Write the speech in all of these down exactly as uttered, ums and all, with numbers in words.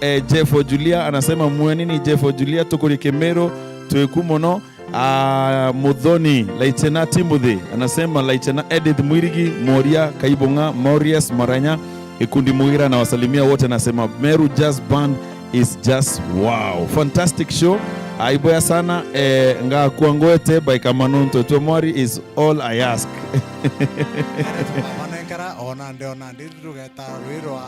Eh, Jeff Ojulia anasema, "Mweni ni Jeff Ojulia, tukuri Kimiru, twiku mono." Ah, Muthoni, Laichena Timothy anasema, "Laichena Edith Mwirigi, Moria Kaibunga, Maurius Maranya, Ikundi Mugira, na wasalimia wote." Anasema, "Meru Jazz Band is just wow. Fantastic show." Ah, iboya sana, eh, ngakua ngwete by Kamano Ntoto Mwari is all I ask. Manengera, ona ndi, ona ndi, rugeta rwi rwa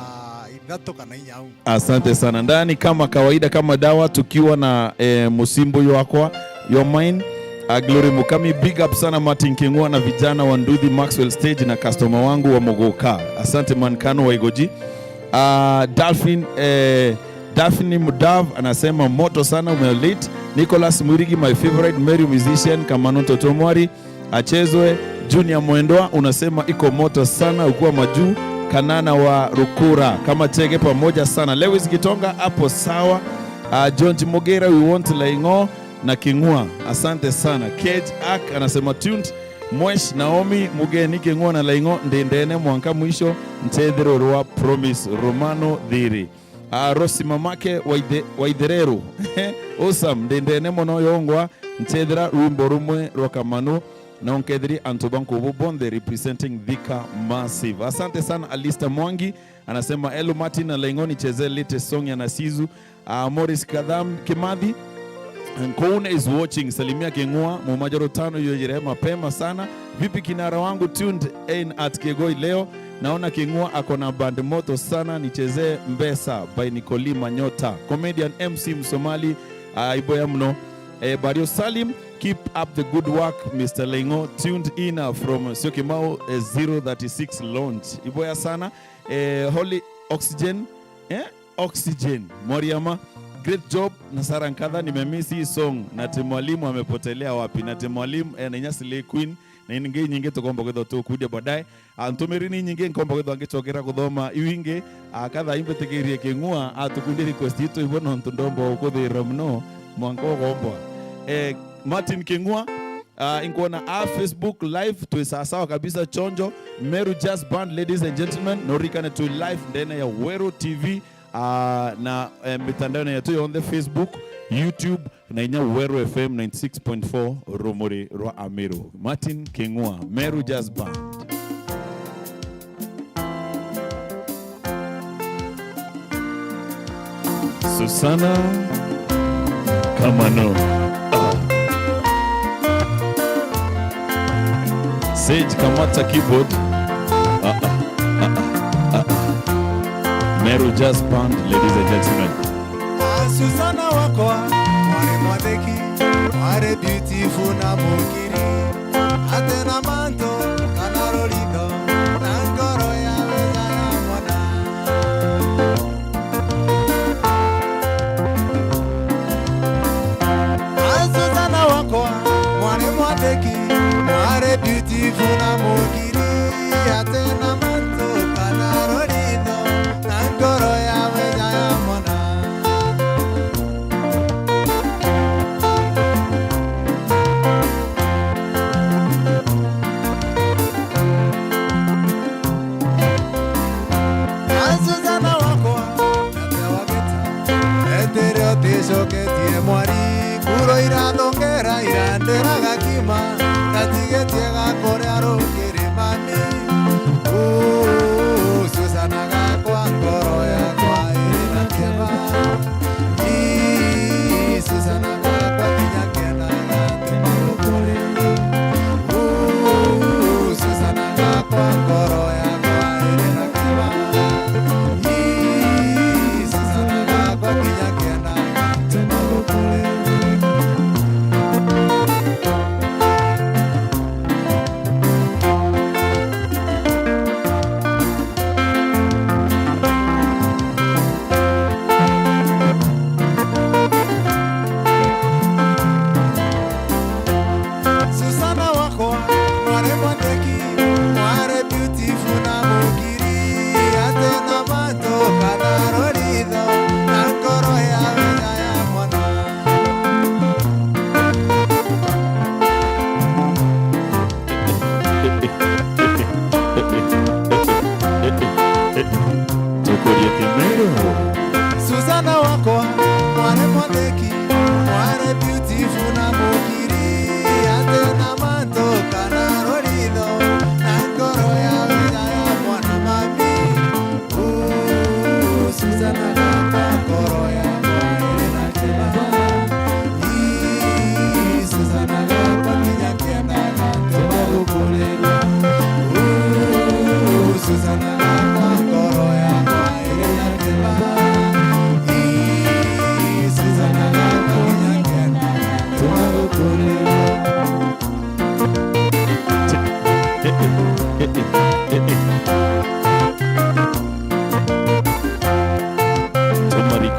ithatu kana inya au. Asante sana. Ndani kama kawaida, kama dawa, tukiwa na, eh, musimbo wakwa, your mine, ah, Glory Mukami. Big up sana Martin King'ua na vijana wa Nduthi Maxwell Stage na customer wangu wa Muguka. Asante man Kano wa Igoji. Ah, Dolphin, eh, Daphne Mudav anasema, "Moto sana, umelate." Nicholas Mwirigi, my favorite, Meru musician, Kamano Ntoto Mwari. Achezwe. Junior Mwendwa unasema, "Iko moto sana, ukuwa majuu." Kanana wa Rukura, kama chege pamoja sana. Lewis Gitonga, hapo sawa. Ah, John Chimugera, we want Laing'o na King'ua. Asante sana. Cage Ark anasema, "Tuned." Mwesh Naomi Mugeni, "King'ua na Laing'o, ndi ndene mwanka mwisho, nchethero rwa Promise Romano Thiri." Ah, Rosi Mamake Waithe-, Waithereru. Awesome, ndi ndene mono yongwa, nchethera rwimbo rumwe rwa Kamano, na unketheri antu ba nkubu bonthe representing Thika Massive. Asante sana, Alistair Mwangi. Anasema, "Hello Martin na Laing'o, nicheze latest song ya Nasizu." Ah, Morris Kadham Kimathi, Nkoune is watching. Salimia King'ua, Mumajoro tano, hiyo jire mapema sana. Vipi kinara wangu, tuned in at Kigoi leo. Naona King'ua ako na band moto sana, nichezee Mbesa by Nicole Manyota. Comedian M C Msomali, ah, iboya mno. Eh, Bario Salim, keep up the good work, Mister Laing'o. Tuned in, uh, from Syokimau, eh, zero thirty-six launch. Iboya sana. Eh, Holy Oxygen, eh? Oxygen. Mwariama, great job. Na Sarah Nkatha, nimemiss hii song. Na ti mwalimu amepotelea wapi? Na ti mwalimu, eh, na inya Slay Queen. Na ingi nyingi tukomba kwithwa tukudia baadaye. Ah, ntumiri ni nyingi nkomba kwithwa ngicokera kuthoma iu ingi. Ah, katha imbitikirie King'ua, atukundia request itu ibo nontu ndomba ukuthira muno, mwanka ugombwa. Eh, Martin King'ua, ah, inkwona a Facebook live, twi sawasawa kabisa, chonjo. Meru Jazz Band, ladies and gentlemen, norikane twi live ndene ya Weru T V, ah, na, eh, mitandaone yetu yonthe, Facebook, YouTube, na inya Weru F M ninety-six point four, rumuri rwa Amiru. Martin King'ua, Meru Jazz Band. Susana Kamano. Ah. Sage kamata keyboard. Ah, ah, ah, ah, ah, ah. Meru Jazz Band, ladies and gentlemen. Ah, Susana wakwa, mwari mwatheki, mwari beautiful na mukiri. Atena mantu kana ruritho, na ngoro ya wega ya mwana. Ah, Susana wakwa, mwari mwatheki, mwari beautiful na mukiri. Atena mantu kana ruritho, na ngoro ya wega ya mwana. Na Susana wakwa, natia wagita, etire uticoketie mwari, kuro irathongera irandiraga kima, na tigetie gakoria rukiri mami. Uu, Susana gakwa, ngoro yakwa iri na kieba. Ii, Susana gakwa, kinya kenda gati magukuri. Uu, Susana gakwa, ngoro yakwa iri na kieba. Ii, Susana gakwa, kinya kenda gati magukuri.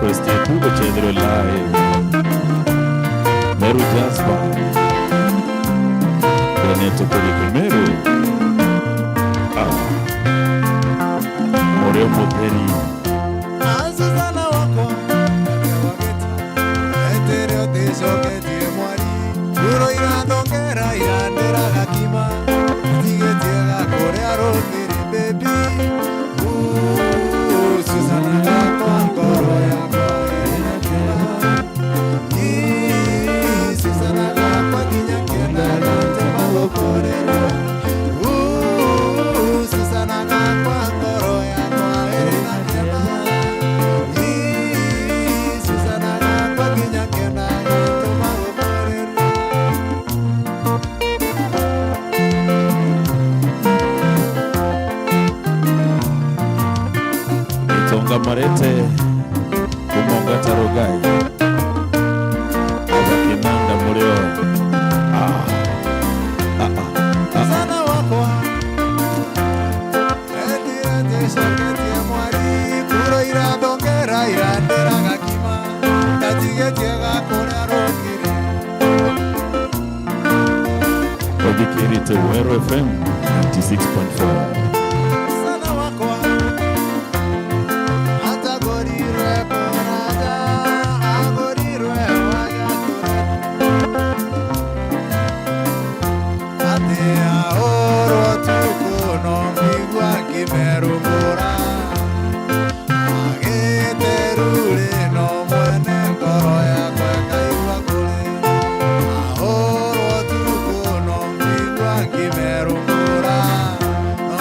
Request yetu gucethirwe live. Meru Jasper. Kwenye tukuri Meru. Ah. Murio mutheri. Susana wakwa, etere uticoketie mwari. Kuro irathongera irandira gakima. Itigetie gakuria rukiri, baby. Ooh, Susana gakwa, ngoro yakwa iri na kena. Ii, Susana gakwa, kinya kenda gantema gukurira. Ooh, Susana gakwa, ngoro yakwa iri na kena. Ii, Susana gakwa, kinya kenda gantema gukurira. Itonga marete kumongata rugai. Abakinanda murio. Ah. Ah, ah, ah, ah. Sana wakwa. Eti, eti, coketie mwari, kuro irathongera, irandira gakima, ndatigetie gakuria rukiri. Uthikirite Weru F M ninety six point four. Sana wakwa, atagorirwe kuraja, agorirwe waja kure. Ati aorwo tuku no mbigua nkimerungura. Agite ruri no mwene ngoro yakwa ikaigua kuri. Aorwo tuku no mbigua nkimerungura. No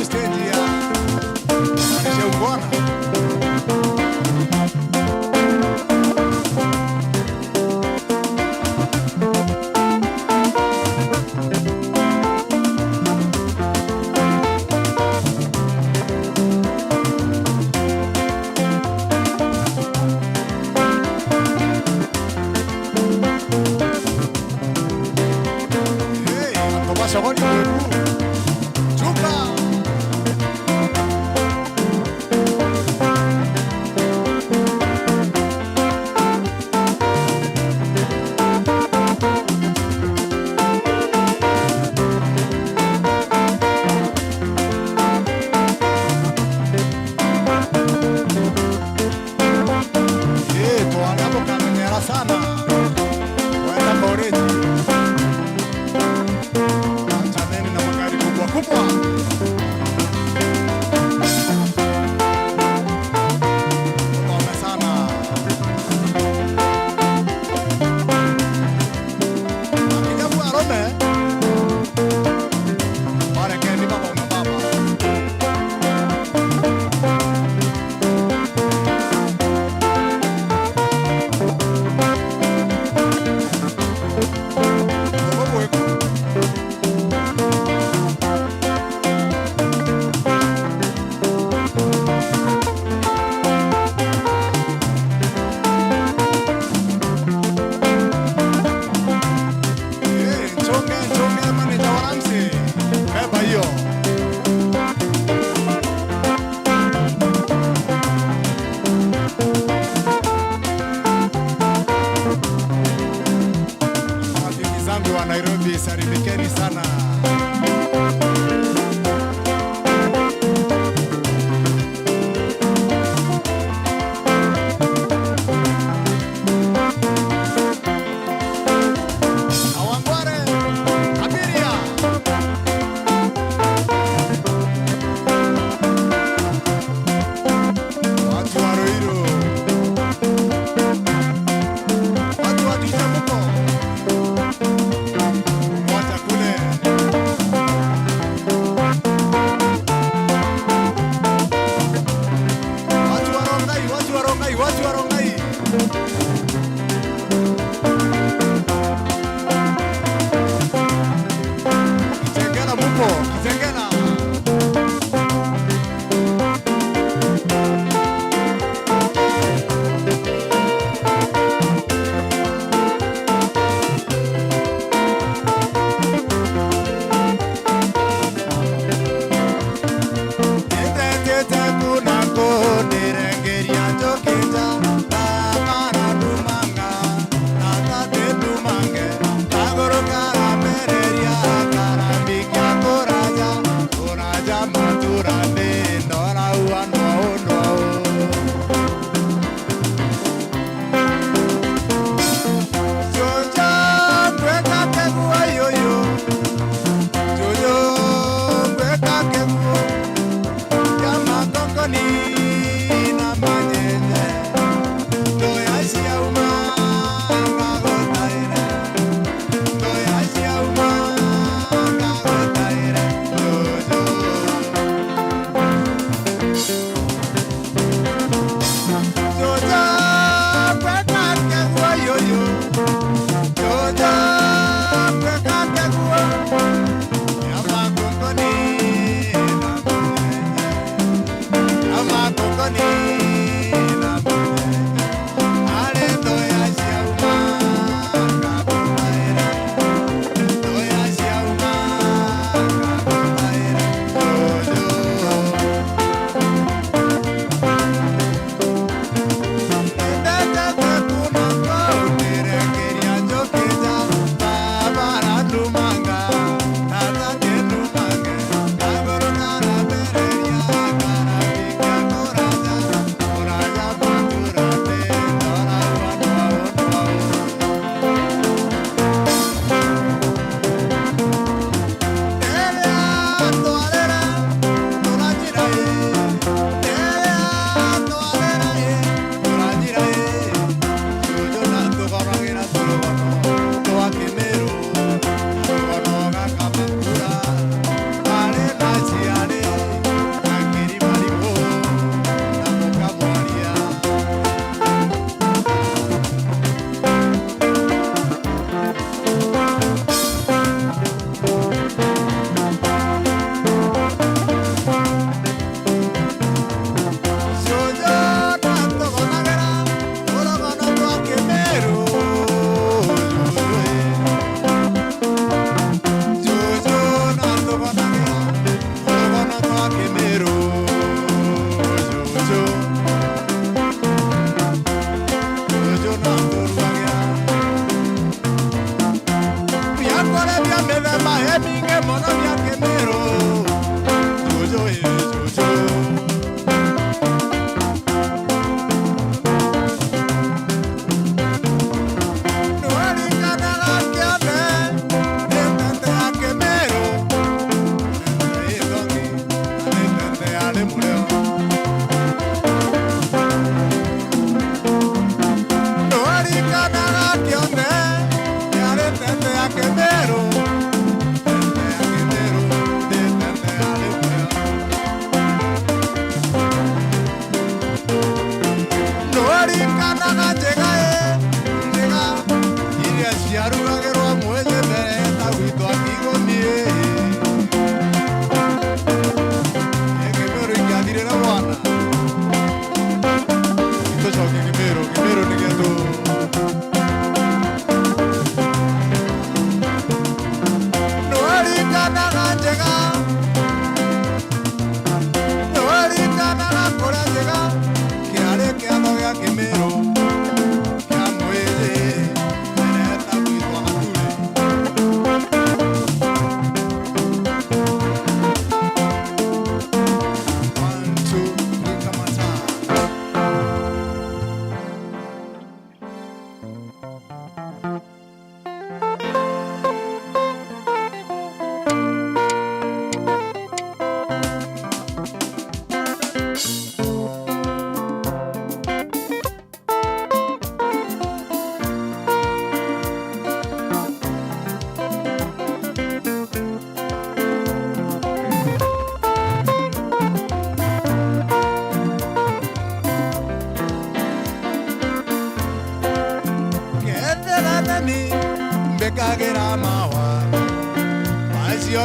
Stage ya Manisha Ungwana. Hey, antu bacogoria mwiru. Chuka. Ii, twaria bukamenyera sana. Wenda college. Achaneni na magari kubwa kubwa. Pole sana. Akinya kwa arome. Barekeni baba na baba. Eh, nchonge, nchonge, manager wa Ramsey. Beba hiyo. Marafiki zangu wa Nairobi, salimikeni sana. Kawangware, abiria. Watu wa Ruiru. Watu wa Juja muko. Wacha kule. Watu wa Rongai, watu wa Rongai, watu wa Rongai. Kitengela mupo, Kitengela. Ntetete ku na ku, ndirengeria njuki nja, ndakara ndumanga, na tati ndumange, kaguru karambereria, karambikia kuraja.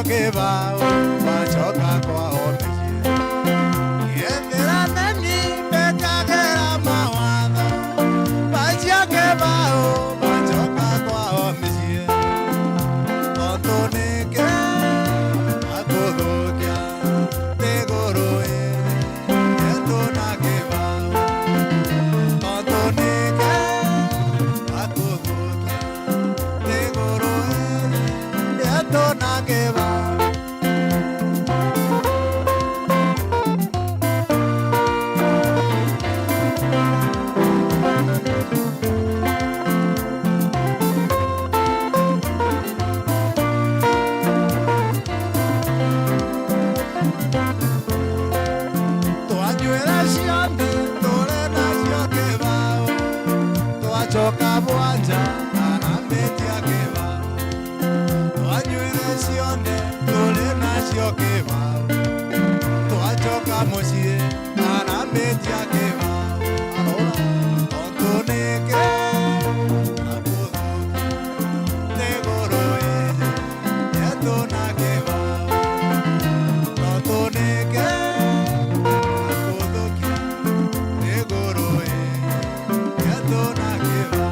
Kibao, bacoka kwao micii. Kethira neni mbetagira mawatho, bacia kibao, bacoka kwao micii. Tontu niki bakuthukia nthiguru ii yetu na kibao? Tontu niki bakuthukia nthiguru ii yetu na kibao? Twanywire cionthe turi nacio kibao, twacoka bwanja, arambitia kibao. Twanywire cionthe turi nacio kibao, twacoka mucii, arambitia kibao. Arora, tontu niki akuthukia nthiguru iji yetu na kibao? Tontu niki akuthukia nthiguru iji yetu na kibao?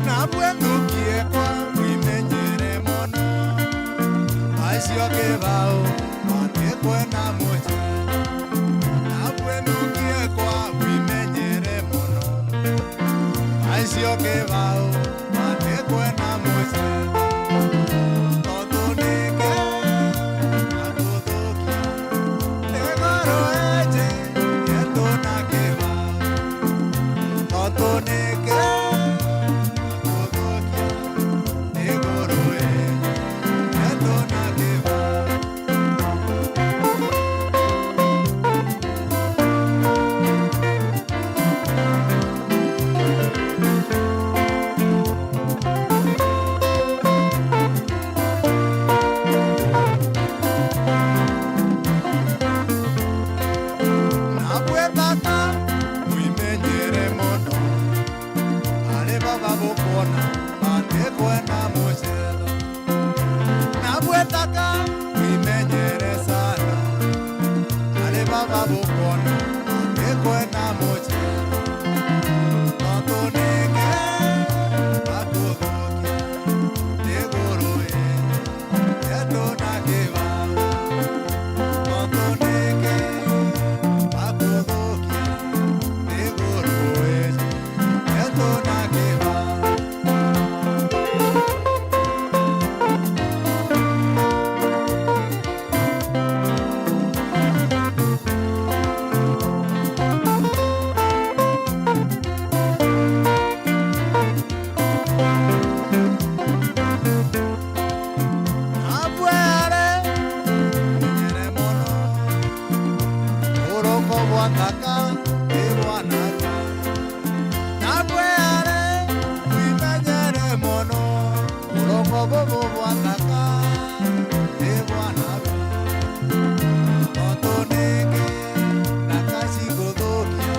Nabwe nthuki ekwa bwimenyere mono, acio kibao batikwenda mucii. Nabwe nthuki ekwa bwimenyere mono, acio kibao batikwenda mucii. Tontu niki akuthukia nthiguru iji yetu na kibao? Tontu niki akuthukia nthiguru iji yetu na kibao? Nabwe tata bwimenyere mono, ari baba bukwona batikwenda mucii. Nabwe taka bwimenyere sana, ari baba bukwona batikwenda mucii. Tontu niki bakuthukia nthiguru iji yetu na kibao? Tontu niki bakuthukia nthiguru iji yetu na kibao? Nabwe ari bwimenyere mono, urongo bwa nthaka ti bwa nabi. Nabwe ari bwimenyere mono, urongo bubu bwa nthaka ti bwa nabi. Tontu niki nthaka cikuthukia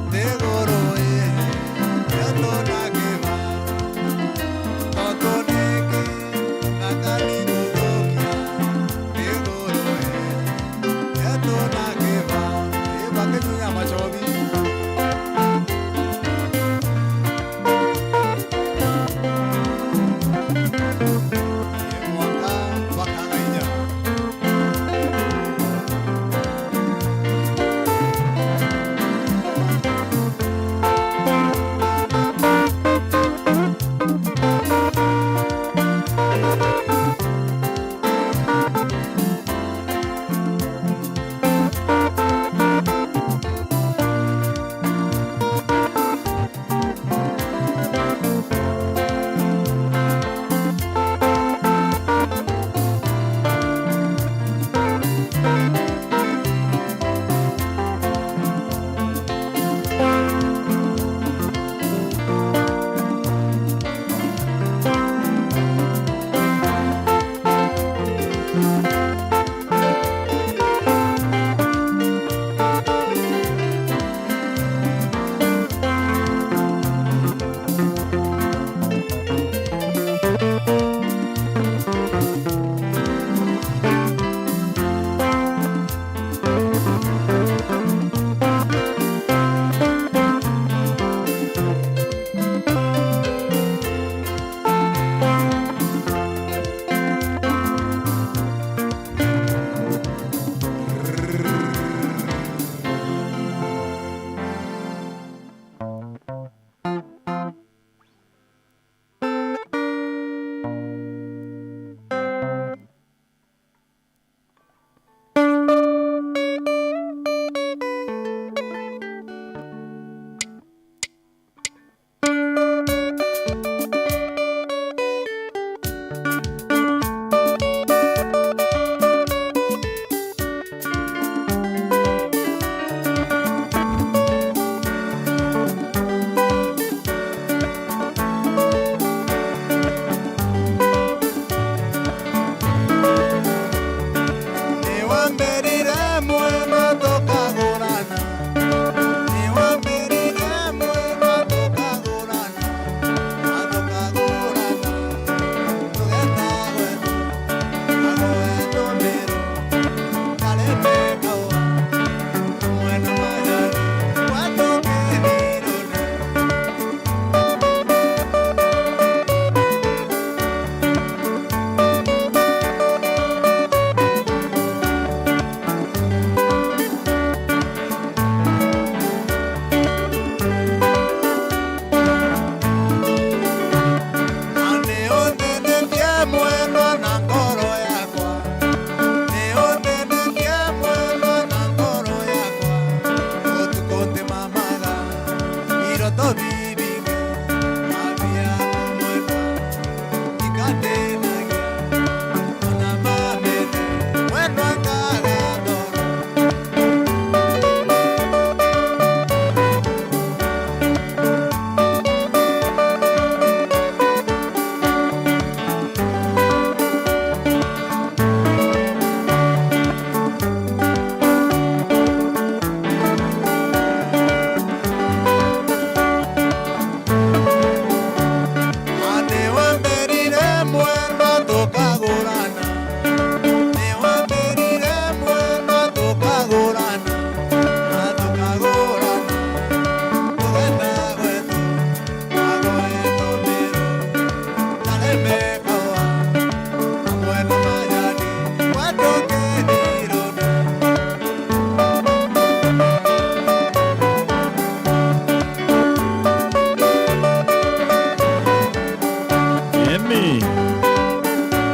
nthiguru iji yetu na kibao? Tontu niki nthaka cikuthukia nthiguru iji yetu na kibao? Ii, bakinyunya machobi. Ii, mwa-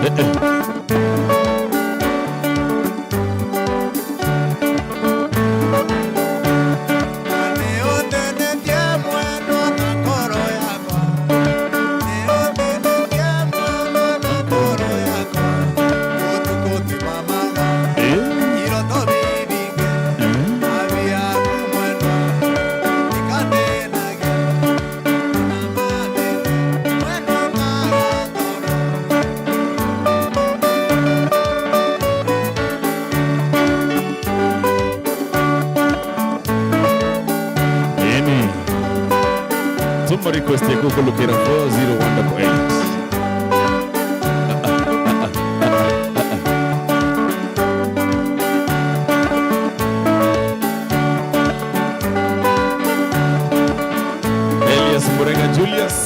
Ini. Tuma request yaku kulukira four zero one double eight. Elias Murenga Julius.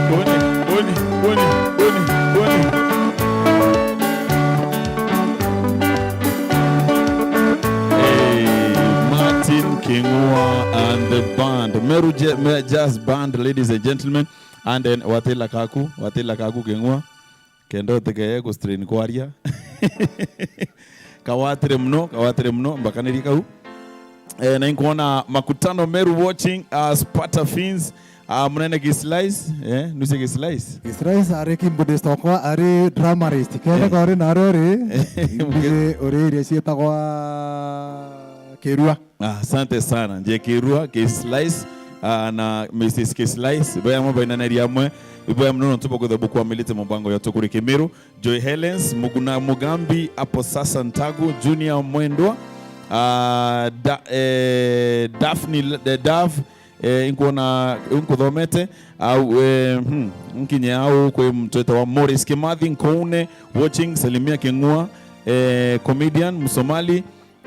Uni, uni, uni, uni, uni. Hey, Martin King'ua and the band. Meru Ja-, Me-, Jazz Band, ladies and gentlemen. And then, watila kaku, watila kaku King'ua. Kenda utikeye ku strain kwaria. Kawatire muno, kawatire muno, mbakanirie kau. Eh, na inkwona Makutano Meru watching, uh, Sparta Fins, uh, munene Gislice, eh, nusie Gislice. Gislice ari ki Buddhist okwa, ari dramarist. Kenda Eh. ka uri na ari uri, Eh. mbiji uri iria cietagwa kirua. Ah, asante sana. Nje kirua, Gislice, ah, na Missus Gislice, boya mwe bainaneri amwe, boya muno nontu bwa kwithirwa bukwamilite mubango ya Tukuri Kimiru. Joy Helens, Muguna Mugambi, Apo Sasa Ntagu, Junior Mwendwa, ah, Da-, eh, Daphne L-, eh, Dove, eh, inkwona, inkuthomete, au, eh, hmm, nkinye au kwi mtu wetagwa Morris Kimathi, Nkoune, watching, Salimia King'ua, eh, comedian, Msomali,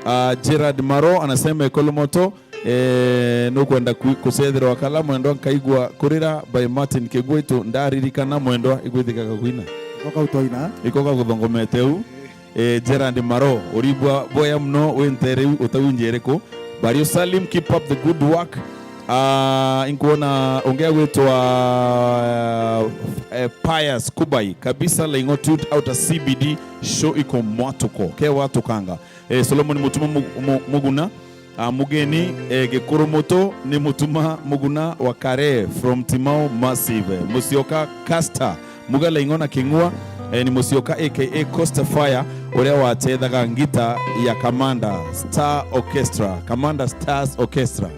ah, Gerard Maro anasema, Ekolomoto, eh, nukwenda ku-, kucethirwa kala mwendwa nkaigua kurira by Martin Kigwitu, ndaririkana mwendwa igwithikaga kwina. Ikoka utwaina. Ikoka kuthongomete u. Eh, Gerard Maro, uribwa boya muno, wi ntere u, utaunjia iriku? Bario Salim, keep up the good work. Ah, inkuona ungea gwitwa, eh, Pius Kubai, kabisa, Laing'o tuned out a C B D show iko mwatuko. Ke watukanga. Eh, Solomon Mutuma Mu-, Mu-, Muguna, ah, Mugeni, eh, Gikuru Muto ni Mutuma Muguna wa Kare from Timau Massive. Musioka Caster, Muga Laing'o na King'ua, eh, ni Musioka A K A Costa Fire, uria watethaga ngita ya Commander Star Orchestra, Commander Stars Orchestra.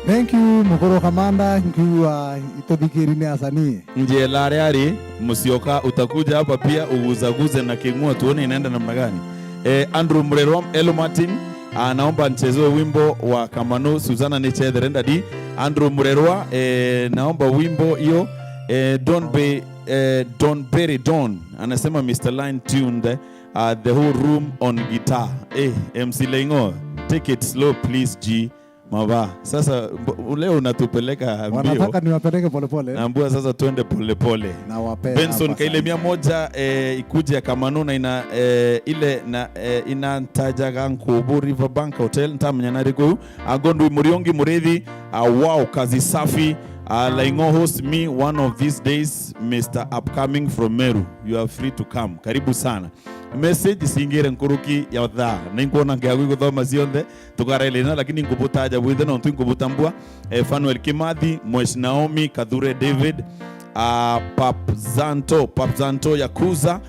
Thank you, mukuru Commander, nkiuga ituthikiri ni asanii. Njela aria ari, Musioka, utakuja hapa pia uguzaguze na King'ua tuone inaenda namna gani. Eh, Andrew Murerwa, Elo Martin, ah, naomba nchezewe wimbo wa Kamano, Suzana nichethere ndadi. Andrew Murerwa, eh, naomba wimbo hiyo, eh, Don Be-, eh, Don Berry Don, anasema Mister Line tuned, eh, uh, the whole room on guitar. Eh, M C Laing'o, take it slow please G. Maba. Sasa mbo-, leo unatupeleka mbio. Wanataka niwapeleke polepole. Naambua sasa twende polepole. Nawapea Benson hapa Kailemia sana. Moja, eh, ikuje ya Kamano na ina, eh, ile na, eh, inantajaga Nkubu Riverbank Hotel, ntamenya na riku. Agondwi Muriongi Murithi, ah, wow, kazi safi. Ah, Laing'o host me one of these days, Mister Upcoming from Meru. You are free to come. Karibu sana. Message cingire nkuruki ya thaa. Ninkwona ngiagu guthoma cionthe, tukarailina, lakini nkubutaja bwithe nontu nkubutambua. Eh, Fanuel Kimathi, Mwesh Naomi, Kathure David, ah, Pap Zanto, Pap Zanto Yakuza,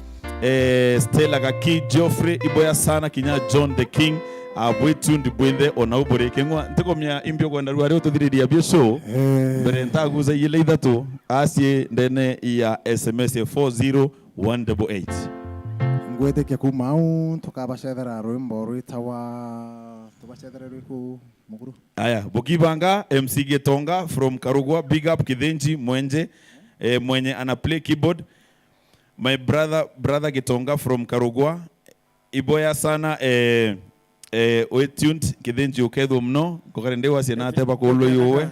eh, Stella Gaki, Geoffrey, iboya sana kinya John the King, ah, bwitu ndi bwinthe ona uburi King'ua. Ntikumia imbio kwenda rwari ututhiriria bio show. Eh. Mbere ntaguza ile ithatu, asie ndene ya S M S ya four zero one double eight. Ngwitikia kuma au tukabacethera rwimbo rwitawa, tubacethere rwiku, mukuru? Aya, bukibanga, M C Gitonga from Karugwa, big up Kithinji, Mwenje, eh, mwenye ana play keyboard. My brother, brother Gitonga from Karugwa, iboya sana, eh, eh, we tuned, Kithinji ukethwo muno, ngokare ndi wacia na ateba kuulwa iuwe.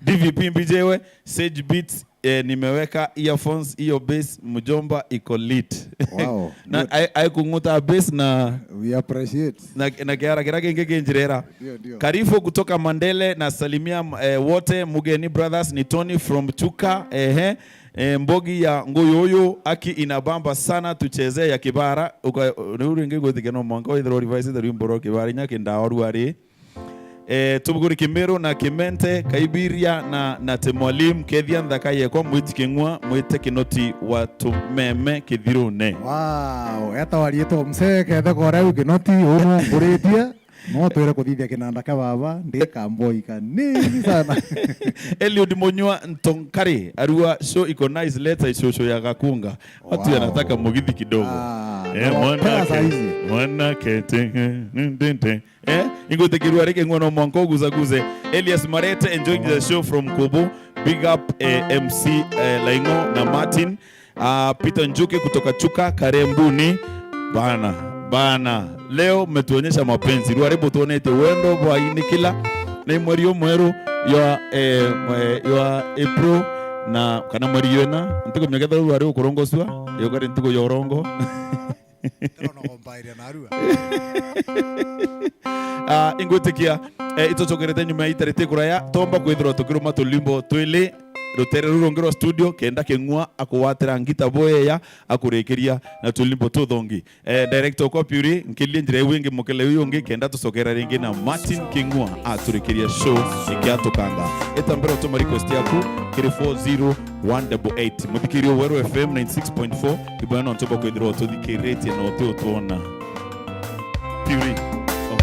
D V P mbijewe, Sage Beats, eh, nimeweka earphones, hiyo bass, mjomba, iko lit. Wow. Na ai-, aikung'uta bass na We appreciate. Na, na kiara kiria kingi kinjirera. Ndio, ndio. Karifo kutoka Mandele, na salimia, eh, wote, Mugeni Brothers, ni Tony from Chuka, ehe. Eh, mbogi ya Nguyuyu, aki inabamba sana, tucheze ya Kibara. Uka-, riu ringi gwitikia no mwanka withirwa revisite rwimbo rwa Kibara, inya kindaoru ari. Eh, Tubuguri Kimiru na Kimente, Kaibiria na, na Temwalim, kethia nthaka yekwa, mwiti King'ua, mwite Kinoti wa tumeme kithirune. Wow, eta warietwo msee, kethe kora u Kinoti, uno nguritie, no twire kuthithia kinanda kia baba, ndi kamboi kanini sana. Eliud Munyua Ntonkari, arua show iko nice, leta icushu ya Gakunga. Watu Wow. anataka mugithi kidogo. Ah, Eh, no, mwana pea ke-, saa hizi. mwana kete, ndende. Eh, ingwitikirua riki ng'ono mwanka uguzaguze. Elias Marete, enjoying the show from Kubu. Big up, eh, M C, eh, Laingo na Martin. Ah, Peter Njuki kutoka Chuka, Karembuni. Bana, bana. Leo mmetuonyesha mapenzi. Rwari butuonete wendo bwa ini kila. Ni mweri umweru ywa, eh, mwe-, ywa April na kana mweri yona. Ntikumenya kethira rwari ukurongocua. Yukari ntuku ya urongo. Ndona kumpairia narua. Ah, ingwitikia, eh, itucokerete nyuma ya itari ti kuraya, tomba kwithirwa tukiruma tulimbo twili rutere ruru rungi rwa studio, kenda King'ua akuwatira ngita bweya, akurikiria na tulimbo tuthongi. Eh, director kwa Puri, nkirie njira iu ingi mukele uyu ungi, kenda tucokera ringi na Martin King'ua aturikiria show ikiatukanga. Ita mbere utuma request yaku kiri four zero one double eight. Muthikirio Weru F M ninety six point four, ibwana nontu bwa kwithirwa ututhikiritie na uti utwona. Puri.